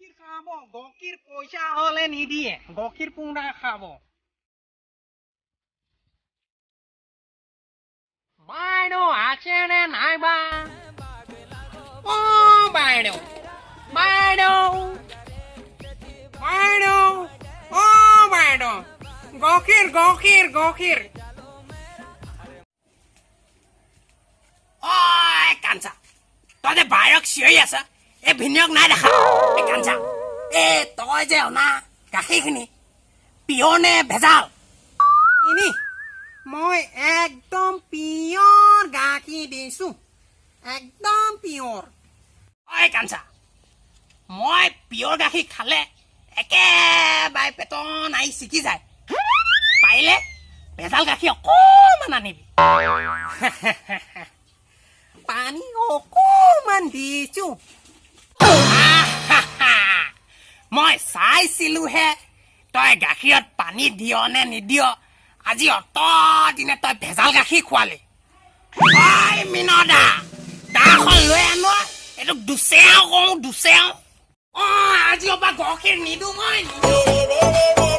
গাখীৰ খাব, গাখীৰ পইচা হলে নিদিয়ে, গাখীৰ পুৰা খাব। বাইদেউ আছে নে নাইবা? অ বাইদেউ, বাইদেউ, বাইদেউ, অ বাইদেউ, গাখীৰ, গাখীৰ, গাখীৰ। ঐ কাঞ্চা, তই যে বায়েৰক চিঞৰি আছ, এই ভিনিয়ক নাই দেখা। এই কাঞ্চা, এই তই যে অনা গাখীৰখিনি পিয়ৰ নে ভেজাল? ইনি মই একদম পিয়ৰ গাখীৰ দিছো, একদম পিয়ৰ। ঐ কাঞ্চা, মই পিয়ৰ গাখীৰ খালে একেবাৰে পেটন আহি ছিগি যায়। পাৰিলে ভেজাল গাখীৰ অকণমান আনিবি। পানী অকণমান দিছো। মই চাইছিলোহে তই গাখীৰত পানী দিয় নে নিদিয়। আজি অত দিনে তই ভেজাল গাখীৰ খোৱালি। ঐ মিনদা, দাখন লৈ আন, এইটোক দুচেয়াও কওঁ, দুচেয়াও। অ আজিৰ পৰা গাখীৰ নিদো মই, নিদো।